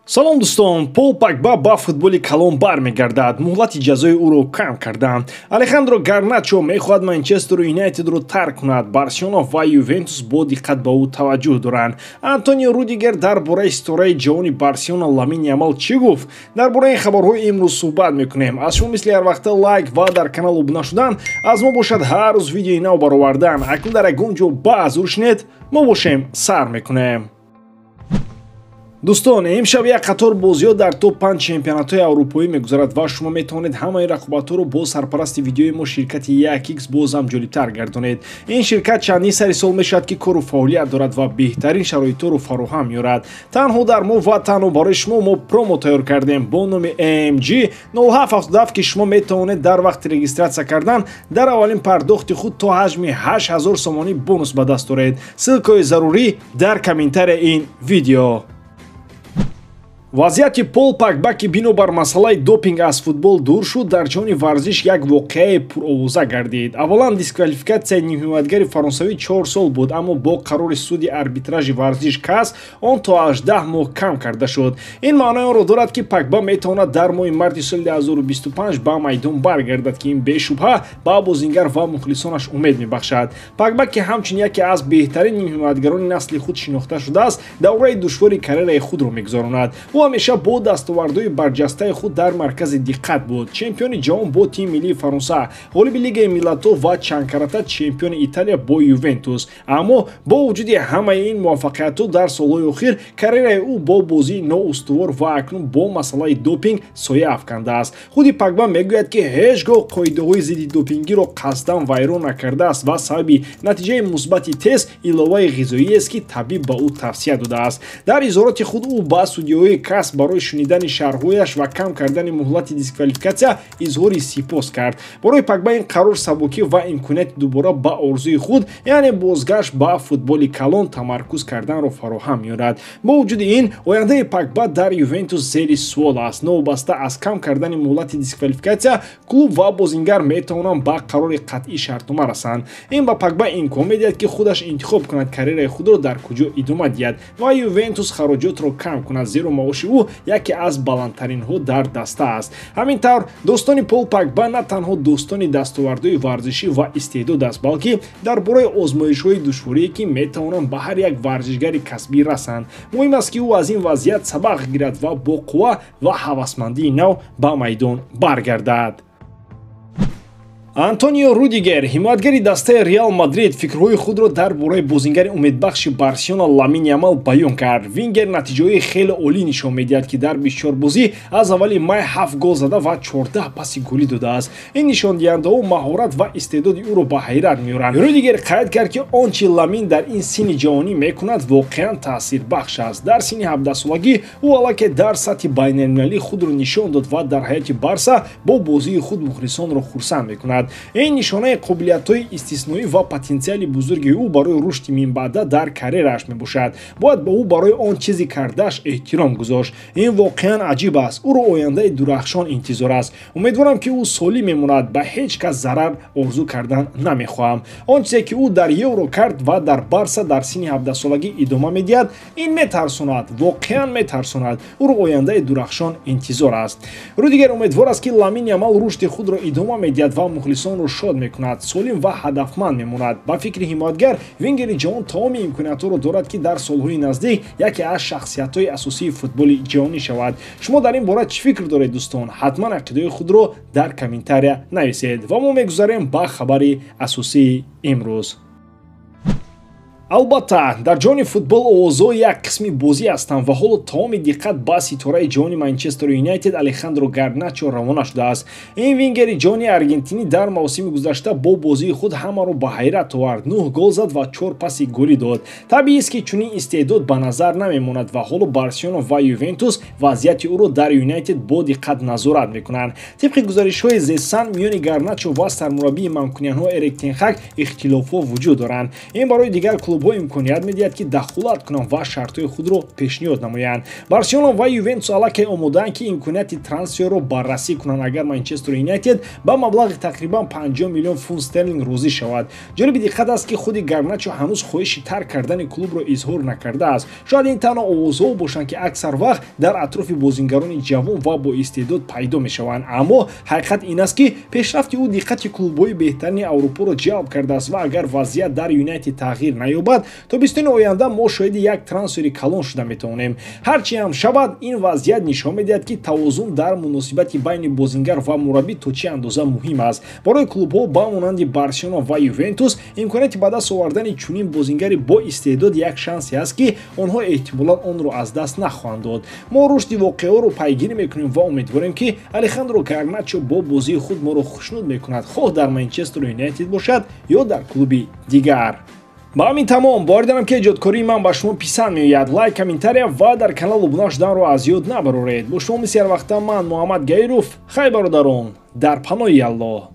Салом дӯстон, Пол Погба ба футболи калон бармегардад. Муҳлати ҷазои ӯро кам карданд. Алехандро Гарначо мехоҳад Манчестер Юнайтедро тарк кунад. Барселона ва Ювентус бо диққат ба ӯ таваҷҷӯҳ доранд. Антонио Рудигер дар бораи ситораи ҷавони Барселона Ламин Ямал чӣ гуфт? Дар бораи ин хабарҳои имрӯз суҳбат мекунем. Аз шумо мисли ҳар вақта лайк ва дар канал обуна шудан, аз мо бошад ҳар рӯз видеои нав баровардан. Акнун дар ягон ҷо баъзур шинед, мо бошем сар мекунем. Дӯстон, имшаб як қатор бозиҳо дар топ 5 чемпионатҳои аврупоӣ мегузарад ва шумо метавонед ҳамаи рақобатҳоро бо сарпарасти видеои мо ширкати 1x бозам ҷолибтар гардонед. Ин ширкат чандин сари сол мешавад, ки кору фаъолият дорад ва беҳтарин шароитҳоро фароҳам меорад. Танҳо дар мо ва танҳо барои шумо мо промо тайёр кардем бо номи AMG 0777, ки шумо метавонед дар вақти регистратсия кардан дар аввалин пардохти худ то ҳаҷми 8000 сомонӣ бонус ба даст оред. Ссылкаҳои зарурӣ дар комментарияи ин видео. Вазъияти Пол Погба, ки бинобар масъалаи допинг аз футбол дур шуд, дар ҷаҳони варзиш як воқеаи пуровоза гардид. Аввалан, дисквалификатсияи нимҳимоятгари фаронсавӣ 4 сол буд, аммо бо қарори суди арбитражи варзиш КАС он то 18 моҳ кам карда шуд. Ин маънои онро дорад, ки Погба метавонад дар моҳи марти соли 2025 ба майдон баргардад, ки ин бешубҳа ба бозингар ва мухлисонаш умед мебахшад. Погба, ки ҳамчун яке аз беҳтарин нимҳимоятгарони насли худ шинохта шудааст, давраи душвори карьераи худро мегузаронад. Ӯ ҳамеша бо дастовардҳои барҷастаи худ дар маркази диққат буд. Чемпиони ҷаҳон бо тими миллии Фаронса, ғолиби Лигаи миллатҳо ва чандкарата чемпиони Италия бо Ювентус. Аммо бо вуҷуди ҳамаи ин муваффақиятҳо дар солҳои охир карьераи ӯ бо бозии ноустувор ва акнун бо масъалаи допинг соя афкандааст. Худи Погба мегӯяд, ки ҳеҷ гоҳ қоидаҳои зидди допингиро қасдан вайрон накардааст ва сабаби натиҷаи мусбати тест иловаи ғизоиест, ки табиб ба ӯ тавсия додааст. Дар изҳороти худ ӯ ба судиҳои КАС барои шунидани шарҳҳояш ва кам кардани муҳлати дисквалификатсия изҳори сипос кард. Барои Погба ин қарор сабукӣ ва имконияти дубора ба орзуи худ, яъне бозгашт ба футболи калон тамаркуз карданро фароҳам меорад. Бо вуҷуди ин, ояндаи Погба дар Ювентус зери суол аст. Новобаста аз кам кардани муҳлати дисквалификатсия, клуб ва бозингар метавонанд ба қарори қатъӣ шартнома расанд. Ин ба Погба имкон медиҳад, ки худаш интихоб кунад карьераи худро дар куҷо идома диҳад ва Ювентус хароҷотро кам кунад, зеро маоши ӯ яке аз баландтаринҳо дар даста аст. Ҳамин тавр, достони Пол Погба на танҳо достони дастовардҳои варзишӣ ва истеъдод аст, балки дар бораи озмоишҳои душворие, ки метавонанд ба ҳар як варзишгари касбӣ расанд. Муҳим аст, ки ӯ аз ин вазъият сабақ гирад ва бо қувва ва ҳавасмандии нав ба майдон баргардад. Антонио Рудигер, ҳимоятгари дастаи Реал Мадрид, фикрҳои худро дар бораи бозингари умедбахши Барселона Ламин Ямал баён кард. Вингер натиҷаҳои хеле олӣ нишон медиҳад, ки дар 24 бозӣ аз аввали май 7 гол зада ва 14 паси голӣ додааст. Ин нишондиҳандаҳо маҳорат ва истеъдоди ӯро ба ҳайрат меоранд. Рудигер қайд кард, ки он чи Ламин дар ин синни ҷавонӣ мекунад, воқеан таъсирбахш аст. Дар синни 17-солагӣ ӯ аллакай дар сатҳи байналмилалӣ худро нишон дод ва дар ҳайати Барса бо бозии худ мухлисонро хурсанд мекунад. Ин нишонаи қобилиятҳои истисноӣ ва потенсиали бузурги ӯ барои рушди минбаъда дар карьерааш мебошад. Бояд ба ӯ барои он чизи кардааш эҳтиром гузошт. Ин воқеан аҷиб аст. Ӯро ояндаи дурахшон интизор аст. Умедворам, ки ӯ солим мемонад. Ба ҳеҷ кас зарар орзу кардан намехоҳам. Он чизе, ки ӯ дар Евро кард ва дар Барса дар синни 17-солагӣ идома медиҳад, ин метарсонад, воқеан метарсонад. Ӯро ояндаи дурахшон интизор аст. Рудигер умедвор аст, ки Ламин Ямал рушди худро идома медиҳад ва мухлисонро шод мекунад, солим ва ҳадафманд мемонад. Ба фикри ҳимоятгар, вингери ҷавон тамоми имкониятҳоро дорад, ки дар солҳои наздик яке аз шахсиятҳои асосии футболи ҷаҳонӣ шавад. Шумо дар ин бора чӣ фикр доред, дӯстон? Ҳатман ақидаҳои худро дар комментария нависед ва мо мегузарем ба хабари асосии имрӯз. Албатта, дар ҷаҳони футбол овозҳо як қисми бозӣ ҳастанд ва ҳоло тамоми диққат ба ситораи ҷавони Манчестер Юнайтед Алехандро Гарначо равона шудааст. Ин вингери ҷавони аргентинӣ дар мавсими гузашта бо бозии худ ҳамаро ба ҳайрат овард. 9 гол зад ва 4 паси голӣ дод. Табиист, ки чунин истеъдод ба назар намемонад ва ҳоло Барселона ва Ювентус вазъияти ӯро дар Юнайтед бо диққат назорат мекунанд. Тибқи гузоришҳои The Sun, миёни Гарначо ва сармураббии манкуниянҳо Эрик Тен Хаг ихтилофҳо вуҷуд доранд. Ин барои дигар клубҳо имконият медиҳад, ки дахолат кунанд ва шартҳои худро пешниҳод намоянд. Барселона ва Ювентус аллакай омодаанд, ки имконияти трансферро баррасӣ кунанд, агар Манчестер Юнайтед ба маблағи тақрибан 50 миллион фунт стерлинг розӣ шавад. Ҷолиби диққат аст, ки худи Гарначо ҳанӯз хоҳиши тарк кардани клубро изҳор накардааст. Шояд ин танҳо овозҳо бошанд, ки аксар вақт дар атрофи бозингарони ҷавон ва боистеъдод пайдо мешаванд, аммо ҳақиқат ин аст, ки пешрафти ӯ диққати клубҳои беҳтарини Аврупоро ҷалб кардааст ва агар вазъият дар Юнайтед тағйир наёбад, тобистони оянда мо шоҳиди як трансфери калон шуда метавонем. Ҳарчи ҳам шавад, ин вазъият нишон медиҳад, ки тавозун дар муносибати байни бозингар ва мураббӣ то чӣ андоза муҳим аст. Барои клубҳо ба монанди Барселона ва Ювентус имконияти ба даст овардани чунин бозингари боистеъдод як шансе аст, ки онҳо эҳтимолан онро аз даст нахоҳанд дод. Мо рушди воқеаҳоро пайгирӣ мекунем ва умедворем, ки Алехандро Гарначо бо бозии худ моро хушнуд мекунад, хоҳ дар Манчестер Юнайтед бошад ё дар клуби дигар. Ба ҳамин тамом. Боварӣ дорам, ки эҷодкории ман ба шумо писанд меояд. Лайк, комментария ва дар канал обуна шуданро аз ёд набароред. Бо шумо мисли ҳарвақта ман, Муҳаммад Гаиров. Хай, бародарон, дар паноҳи Аллоҳ.